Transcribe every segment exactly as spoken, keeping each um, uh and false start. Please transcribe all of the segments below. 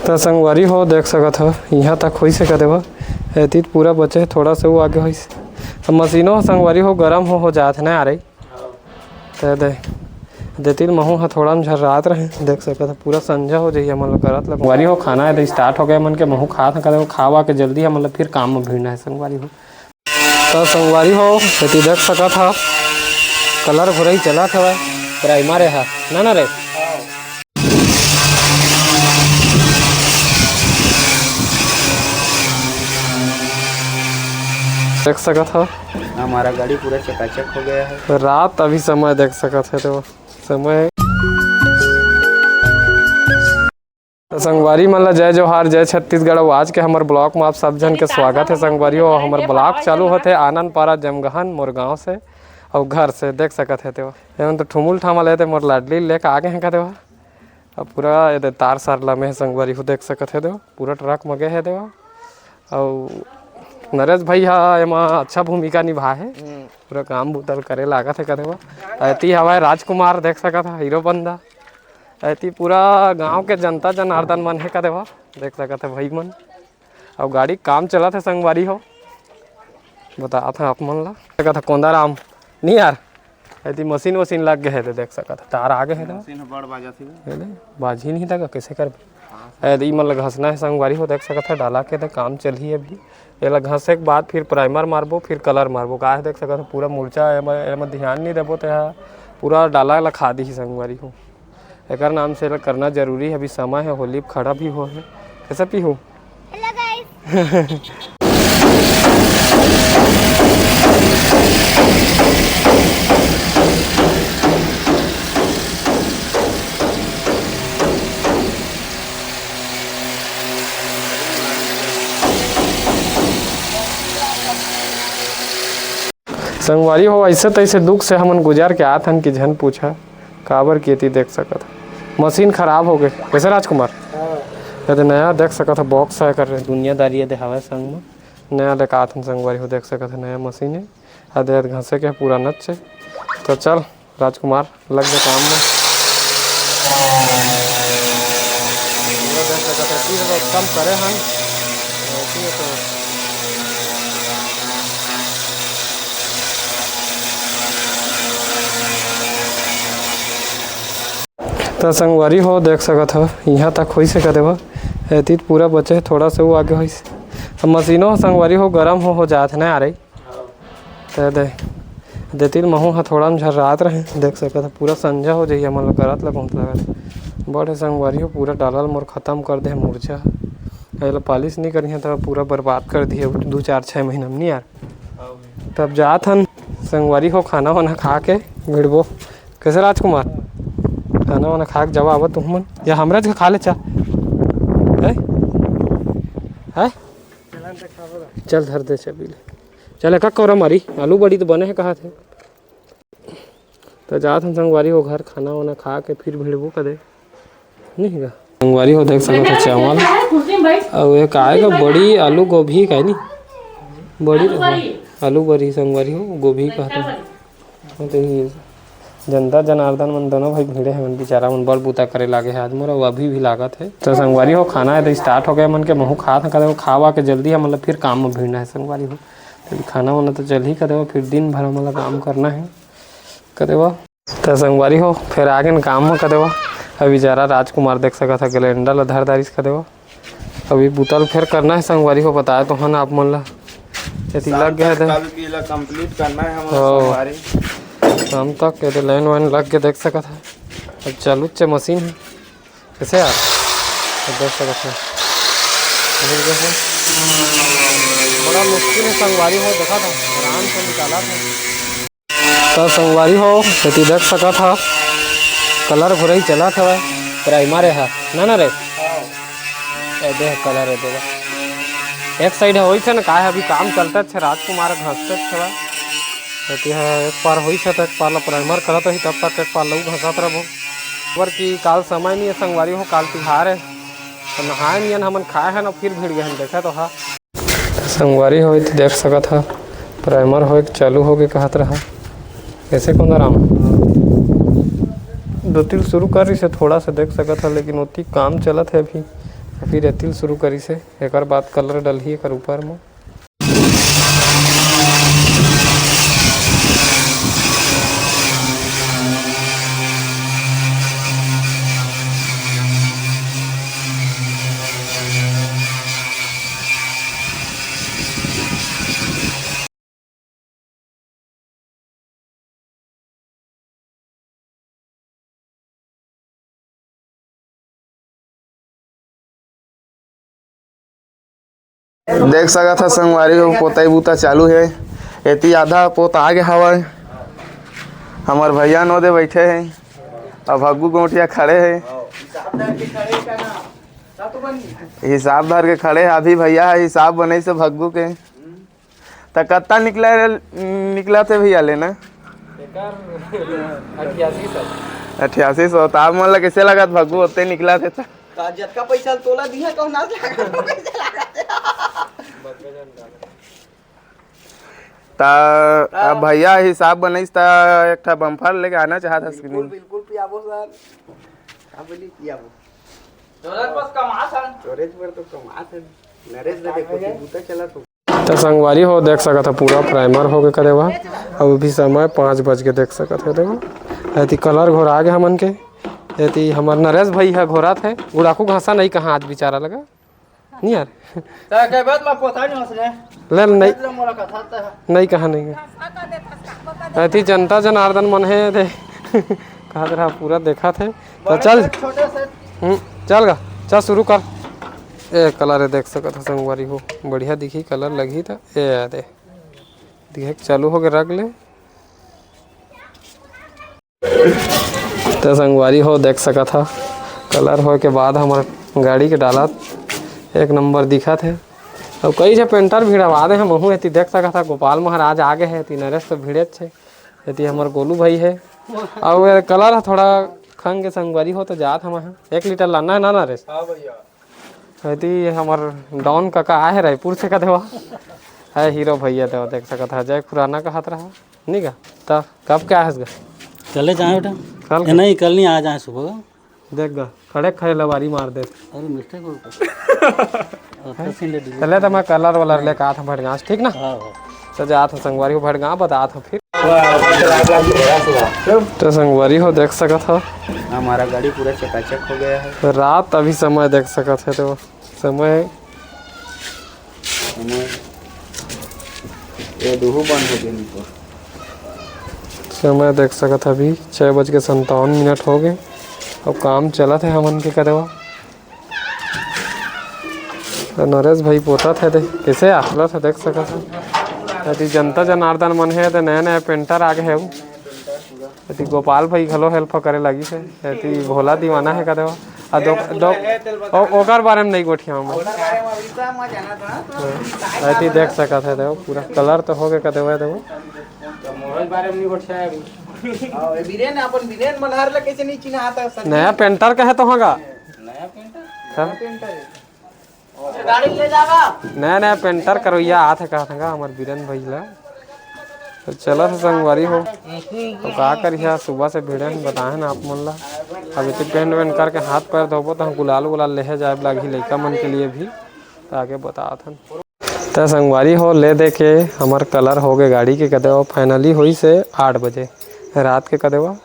त संगवारी हो, देख सकत ह, इहाँ तक होइस हे कदे बर। एती पूरा बचे हे, थोड़ा से वो आगे होइस। अब मशीनो ह संगवारी हो, गरम हो, हो जात हे ना, आ रही। ते दे, देती महू ह थोड़ा म झर्रात रहे, देख सकत ह, पूरा संझा हो जाही, हमन ल करत ल। संगवारी हो, खाना हे त start हो गया मन के, महू खात ह, कदे बर खा वा के जल्दी हमन ल फिर काम म भिड़ना हे संगवारी हो। त संगवारी हो, एती देख सकत ह, colour घुरई चलत हवय, primer ए ह, ना, ना रे? देख सकत ह। हमारा गाड़ी पूरा चकाचक हो गया है। रात अभी समय देख सकत हे तो समय। त संगवारी मन ल जय जोहार, जय छत्तीसगढ़। अउ आज के हमर vlog म आप सब झन के स्वागत हे संगवारी हो। हमर vlog चालू होथे आनंद पारा जमगहन मोर गांव से अउ घर से। देख सकत हे तेवा, एमन तो ठुमुल ठामल हे, ते मोर लाडली लेके आ गे हे का तेवा। अब पूरा एदे तार सार लमे हे संगवारी हो, देख सकत हे तेवा, पूरा truck म गे हे तेवा। अउ नरेश भाई ह एमा अच्छा भूमिका निभा हे। हम्म। पूरा काम बुता ल करे लागत हे कथे वो। एती हवय राजकुमार, देख सकत ह, हीरो बंदा। एती पूरा गांव के जनता जनार्दन मन हे कथे वो, देख सकत ह भाई मन। अउ गाड़ी काम चलत हे संगवारी हो, बतात ह आप मन ला। देख सकत ह कोंदाराम, नहीं यार, एती मशीन वशीन लग गे हे, ते देख सकत ह तार आ गे हे, ते मशीन ह बड़ बाजत हे। ए ले, बाजही नहीं तक, कइसे करबे? हाँ। ए, ई मन ल घसना हे संगवारी हो, देख सकत ह डाला के, ते काम चलही अभी। एला घसे के बाद फिर primer मारबो, फिर colour मारबो। काहे देख सकत ह पूरा मुरचा एमा, एमा ध्यान नहीं देबो, ते ह पूरा डाला ला खा दिही संगवारी हो। एकर नाम से एला करना जरूरी हे, अभी समय हे, होली खड़ा भी हो हे। कैसे पीहू? Hello guys। संगवारी हो, ऐसे तैसे दुख से हमन गुजर के आत हन कि झन पूछा, काबर कि एती देख सकत ह, मशीन खराब हो गए। कैसे राजकुमार? हाँ। ये दे नया देख सकत ह, box हे कर दुनियादारी ये दे हवय संग म। नया लेके आत हन संगवारी हो, देख सकत ह नया मशीन हे। आधे आध घसे के पुराना च। तो चल राजकुमार, लग जा काम में। पूरा देख सकत ह, तीस रोज कम करे हन। ऐसी है तो त संगवारी हो, देख सकत ह, इहाँ तक होइस हे कदे बर। एती त पूरा बचे हे, थोड़ा से वो आगे होइस। अब मशीनो ह संगवारी हो, गरम हो, हो जात हे ना, आ रही। त दे, देती ल महू ह थोड़ा म झर्रात रहे, देख सकत ह, पूरा संझा हो जाही, हमन ल करत ल बहुत लगत। बड़े संगवारी हो, पूरा डाला ल मोर खतम कर दे हे मुरचा। एला पालिश नइ करिहे त पूरा बर्बाद कर दिहे दू चार छः महीना म, नी यार। तब जात हन संगवारी हो, खाना वाना खा के भिड़बो। कैसे राजकुमार? खाना वाना खा के जावा आवा तुहमन, या हमरे जगह खा ले चा। है? है? चल धर दे चाबी ले। चल एक कौरा मारी, आलू बड़ी तो बने हे कहा थे। त जात हन संगवारी हो घर, खाना वाना खा के फिर भिड़बो कदे। नहीं गा। संगवारी हो देख सकत हो चावल। अउ ये काय का बड़ी आलू गोभी काय नी? बड़ी आलू बरी। आलू बरी संगवारी हो, गोभी कहत हो। तो ये जनता जनार्दन मन दोनों भाई भिड़े हे, मन बेचारा मन बड़ बूता करे लागे हे आज मोर, अउ अभी भी लागत हे। तो संगवारी हो खाना हे तो start हो गया मन के, महू खात हे कदे, खावा के जल्दी हे, मतलब फिर काम में भिड़ना हे संगवारी हो। तो खाना वाना तो चल ही कदे, फिर दिन भर हमला काम करना हे कदे। त संगवारी हो, फेर आ गेन काम म कदे बर। अभी जरा राजकुमार देख सकत ह, ग्लेंडर ल धर दारिस कदे बर। अभी बुता ल फेर करना हे संगवारी हो, बताए तो हन आप मन ल। एती लग गए हे। कल की ला complete करना हे हमन ला हो। संगवारी। शाम तक ये लाइन वाइन लग के देख सकत ह। अब चालू च मशीन हे। कैसे यार? ये देख सकत ह। मिल गए हे। बड़ा मुश्किल हे संगवारी हो, देखा था, आराम से निकाला था। त संगवारी हो, एती देख सकत ह, कलर घुरई चलत हवय, प्राइमर ए ह, ना, ना रे? ए देख कलर ए देख। एक साइड ह होइस हे न, काय अभी काम चलत हे, राजकुमार घसत हवय। एती ह एक पार होइस हे, त एक पार ल प्राइमर करत होही, तब तक एक पार ल अउ घसत रहिबो। काबर कि काल समय नइ हे संगवारी हो, काल तिहार हे। त नहाए नइ हन हमन, खाए हन अउ फिर भिड़ गे हन, देखा तो हा। त संगवारी हो, एती देख सकत ह, प्राइमर होए के चालू होगे कहत रहा। कैसे कोंदाराम? दो तीन शुरू कर रहिस हे थोड़ा सा, देख सकत ह, लेकिन ओती काम चलत हे अभी। फिर एतिल शुरू करिस हे, एकर बाद कलर डलही एकर ऊपर म। देख सकत ह संगवारी हो, पोतई बूता चालू हे। एती आधा पोत आगे हवय। हमर भैया नोदे बइठे हे, अउ भग्गू गोंटिया खड़े हे। हिसाब धर के खड़े हे। अभी भैया ह हिसाब बनइस हे भग्गू के। त कत्ता निकला, निकला थे भैया लेना? एकर अठियासी सौ। अठियासी सौ। त आप मन ला कइसे लगत भग्गू, ओते निकला थे त? त जतका पैसा तोला दिहा, कहूं ना लागत, कइसे लागत? त अब भैया हिसाब बनइस त एक ठा बम्फर लेके आना चाहत हस कि बिल्कुल, नहीं? बिल्कुल पियाबो सर। अब नहीं पियाबो। चोरज बस कमात हन। चोरज बर तो कमात हन। नरेश दा देखो, बूता चलत हो। त संगवारी हो, देख सकत ह, पूरा प्राइमर होगे करे हुआ। अब अभी समय पाँच बज के, देख सकत ह, देखो, एती कलर घोरा गे हमन के। एती हमर नरेश भई ह घोरात हे, गुड़ाखू घासा नहीं कहा आज बिचारा लगा, नहीं यार। त के बाद म पोता नहीं हंस रे। ले नहीं। ले मोला कथा त। नहीं कहा, नहीं कहा। एती जनता जनार्दन मन हे, दे कहत रहा, पूरा देखत हे। त बड़े चल। से छोटे से। हम्म, चल गा, चल शुरू कर। ए कलर हे, देख सकत ह संगवारी हो, बढ़िया दिखी, कलर लगही त ए दे। दिखे के चालू होगे, रख ले। त संगवारी हो, देख सकत ह, कलर होय के बाद हमर गाड़ी के डालत एक नंबर दिखत हे। अउ कई झे पेंटर भिड़वा दे हे, महू एती देख सकत ह, गोपाल महाराज आगे हे, एती नरेश तो भिड़ेच हे, एती हमर गोलू भाई हे। अउ ये कलर ह थोड़ा खंग के संगवारी हो, तो जात हवय, एक लीटर लाना हे ना नरेश? हाँ भैया। एती हमर डॉन कका आए हे रायपुर से, का देवा है हीरो भैया, देवा देख सकत ह, जय खुराना कहत रहा, नहीं गा? त कब के आए हस गा? कल जाए बेटा। कल ए, के? नहीं, कल नहीं, आज आए सुबह। देख गा, खड़े खड़े लबारी मार दे। अरे मिस्टेक हो गया। अच्छा, सीन ले लीजिए। चले त मैं कलर वलर लेके आत हूँ भड़गांव से, ठीक ना? हाँ, हाँ। तो जात हूँ संगवारी हो भड़गांव, बतात हूँ फिर। तो संगवारी हो देख सकत हो। हमारा गाड़ी पूरा चकाचक हो गया है। रात अभी समय देख सकत है, तो समय समय ये दुहू बंद हो गया ऊपर। समय देख सकत ह, अभी छः बज के संतावन मिनट हो गए। अब काम चलत है हमन के कदवा। तो नरेश भाई पोतत है, देख कैसे आखलत है, देख सकत है। यदि जनता जनार्दन मन है तो नया नया पेंटर आ गए है वो। एती गोपाल भाई घलो हेल्प करे लगी से। एती भोला दीवाना है का देवा। आ दो, दो, ओ, ओकर बारे में नहीं गोठिया मैं। एती देख सकत है, देखो पूरा कलर तो हो गए का देवा, देखो। तो मोहन बारे में नहीं गोठिया है अभी। आओ, ए बीरेन, अपन बीरेन मल्हार ला कैसे नहीं चिन्हा आता सर? नया पेंटर का है तो होगा। नया पेंटर? सब। नया पेंटर है। नया नया पेंटर करवैया आत हे, कहत हे हमर बीरेन भैया। तो चलत हे संगवारी हो, तो का करिहा, सुबह से भिड़े हन, बताए हन आप मन ला। अब एती पेंट वेंट करके हाथ पैर धोबो, तो हमको गुलाल उलाल लेहे जाए लागही लइका मन के लिए भी, तो आगे बतात हन। त संगवारी हो, ले दे के हमर कलर हो गए गाड़ी के कदेवा, फाइनली होइस हे आठ बजे रात के कदेवा।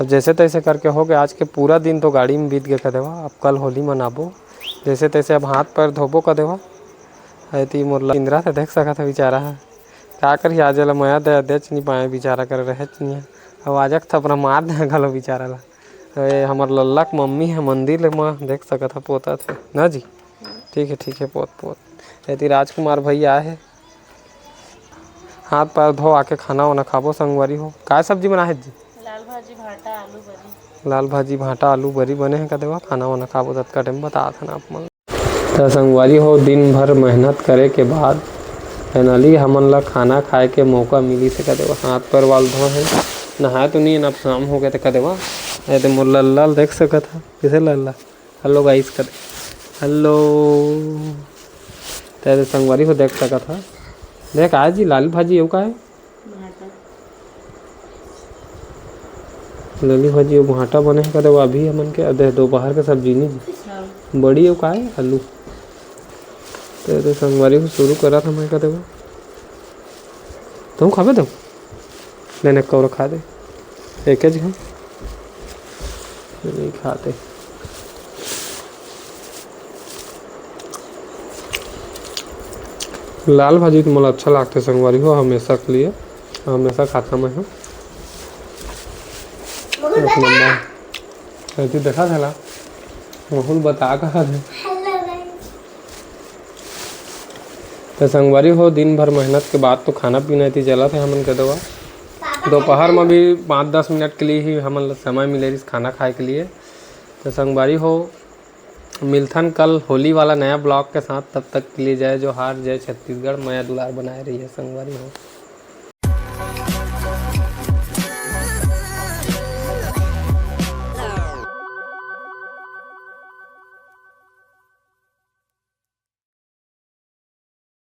अब जैसे तैसे करके हो गए, आज के पूरा दिन तो गाड़ी में बीत गए कदेवा। अब कल होली मनाबो, जैसे तैसे अब हाथ पैर धोबो कदेवा। एती मोर ल-, इंदिरा से देख सकत ह बेचारा ह, का करही, आज ल मया दया देच नी पाए, बेचारा कर रहेच नी हे। अब आज एक थपरा मार दे घलो बेचारा ला। ए, हमर लल्ला के मम्मी ह मंदिर म देख सकत ह, पोतत हे ना जी। ठीक हे, ठीक हे, पोत, पोत। एती राजकुमार भैया आए हे। हाथ पैर धो आके खाना वाना खाबो संगवारी हो। काय सब्जी बनाए हे जी? लाल भाजी, भांटा, आलू, बरी। लाल भाजी, भांटा, आलू, बरी बने हे कदेवा। खाना वाना खाबो, ततका टाइम बतात हन आप मन। त संगवारी हो, दिन भर मेहनत करे के बाद finally हमन ला खाना खाए के मौका मिलिस हे कदेवा। हाथ पैर वाल धो हे, नहाए तो नहीं, अब शाम हो गए त कदेवा। ए दे मोर लल्ला ल देख सकत ह, किसे लल्ला? Hello guys कर, hello। त संगवारी हो देख सकत ह, देख आज जी लाल भाजी, एहू का हे? भांटा। लाली भाजी, वो भांटा बने हे कदे, वो अभी हमन के, अदे दोपहर के सब्जी नहीं जी। हाँ। बड़ी अउ काय आलू। त, त संगवारी हो, शुरू करत हंव मैं कदे वो। तुम खाबे तुम? ले ने कौर खा दे। एक ज खा। नहीं खाते। लाल भाजी तो मोला अच्छा लागथे संगवारी हो, हमेशा के लिए। हमेशा खाता मैं हूँ। एक नंबर। ऐसी देखा था ला। महूल बता कहा थे। त संगवारी हो, दिन भर मेहनत के बाद तो खाना पीना इति चलत हे हमन के दवा। दोपहर म भी पाँच दस मिनट के लिए ही हमन ल समय मिले रहिस खाना खाए के लिए। त संगवारी हो, मिलथन कल होली वाला नया vlog के साथ। तब तक के लिए जय जोहार, जय छत्तीसगढ़, मया दुलार बनाए रहिए संगवारी हो।